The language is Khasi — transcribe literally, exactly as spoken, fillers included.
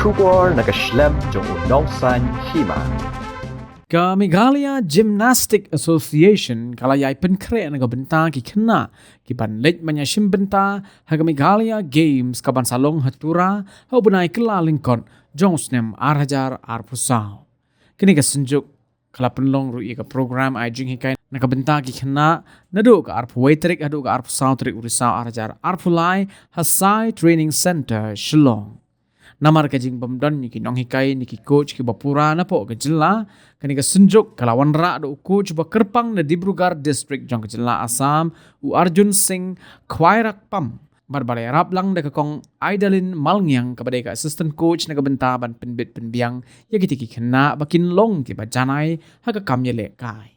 Khubor na ka shlem jong u nongsaiñ hima. Ka Meghalaya Gymnastic Association ka la ïai pynkhreh na ka bynta ki khynnah ki ban leit ban ïashim bynta ha ka Meghalaya Games ka ban sa long ha Tura ha u bnai Kyllalyngkot jong u snem ar hajar arphew saw. Kane ka synjuk ka la pynlong ruh ïa ka program ai jinghikai na ka bynta ki khynnah naduh ka arphew wei tarik haduh ka arphew saw tarik u Risaw ar hajar arphew lai ha Sai Training Centre, Shillong. Namar ka jingbym don ïa ki nonghikai ne ki coach kiba pura napoh ka jylla, kane ka synjuk ka la wanrah da u coach ba kyrpang na Dibrugarh District jong ka jylla Assam, u Arjun Singh Khwairakpam. Bad ba la ïarap lang da ka Kong Idalin Malngiang kaba dei ka assistant coach na ka bynta ban pynbit pynbiang ïa kita ki khynnah ba kin long kiba janai ha ka kam ïalehkai.